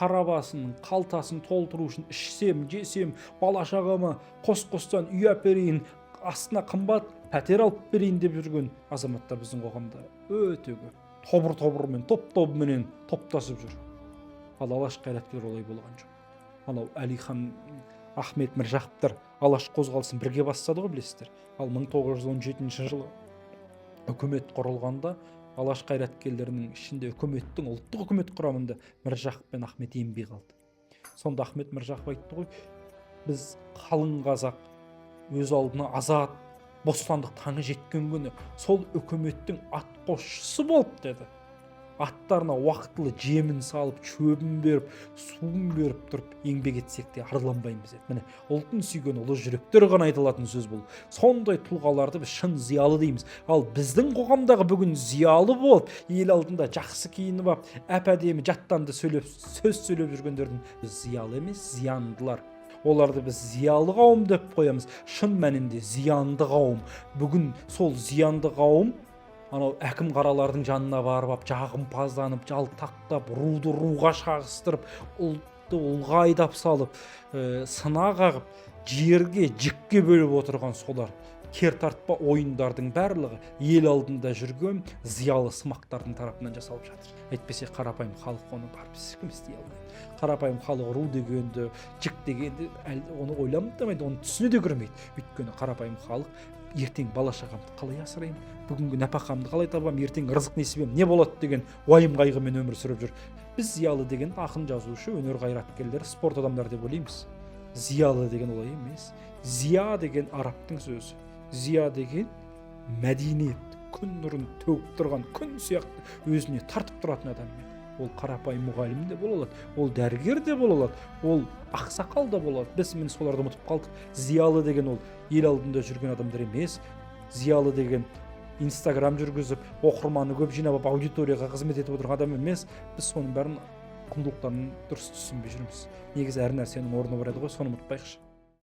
Қара басын, қалтасын толтыру үшін ішсем, жесем, бала шағама қос-қостан үй әперейін, астына қымбат пәтер алып берейін деп жүрген азаматтар біздің қоғамда өте көп. Тобыр-тобырмен, топ-тобыменен топтасып жүр. Ал Алаш қайраткерлері олай болған жоқ. Анау Әлихан, Ахмет Міржақыптар Алаш қозғалысын бірге бастады ғой, білесіздер. Ал 1917 жылы үкімет құрылғанда Алаш қайраткерлерінің ішінде үкіметтің, ұлттық үкімет құрамында Міржақып пен Ахмет енбей қалды. Сонда Ахмет Міржақып айтты ғой: біз қалың қазақ өз алдына азат бостандық таңы жеткен күні сол үкіметтің атқосшысы болып, деді, аттарына уақытылы жемін салып, шөбін беріп, суын беріп тұрып еңбек етсек те арланбаймыз, деді. Міне, ұлтын сүйген ұлы жүректер ғана айта алатын сөз бұл. Сондай тұлғаларды біз шын зиялы дейміз. Ал біздің қоғамдағы бүгін зиялы болып, ел алдында жақсы киініп алып, әп әдемі жаттанды сөйлеп, сөз сөйлеп жүргендердің біз зиялы емес, зияндылар. Оларды біз зиялы қауым деп қоямыз, шын мәнінде зиянды қауым. Бүгін сол зиянды қауым анау әкім қаралардың жанына барып алып, жағымпазданып, жалтақтап, руды руға шағыстырып, ұлтты ұлға айдап салып, сына қағып, жерге жікке бөліп отырған солар. Кертартпа ойындардың барлығы ел алдында жүрген зиялы сымақтардың тарапынан жасалып жатыр. Әйтпесе қарапайым халық оны барып ешкім істей алмайды. Қарапайым халық ру дегенді, жік дегенді әлі оны ойламайды, оны түсіне де көрмейді. Өйткені қарапайым халық ертең бала шағамды қалай асыраймын, бүгінгі нәпақамды қалай табамын, ертең рызық несібем не болады деген уайым қайғымен өмір сүріп жүр. Біз зиялы деген ақын, жазушы, өнер қайраткерлері, спорт адамдары деп ойлаймыз. Зиялы деген олай емес. Зия деген арабтың сөзі. Зия деген мәдениет, күн нұрын төгіп тұрған күн сияқты өзіне тартып тұратын адаммен. Ол қарапайым мұғалім де бола алады, ол дәрігер де бола алады, ол ақсақал да бола алады. Біз міне соларды ұмытып қалдық. Зиялы деген ол ел алдында жүрген адамдар емес. Зиялы деген инстаграм жүргізіп, оқырманы көп жинап алып, аудиторияға қызмет етіп отырған адам емес. Біз соның бәрін, құндылықтарын дұрыс түсінбей жүрміз. Негізі әр нәрсенің орны бар еді ғой, соны ұмытпайықшы.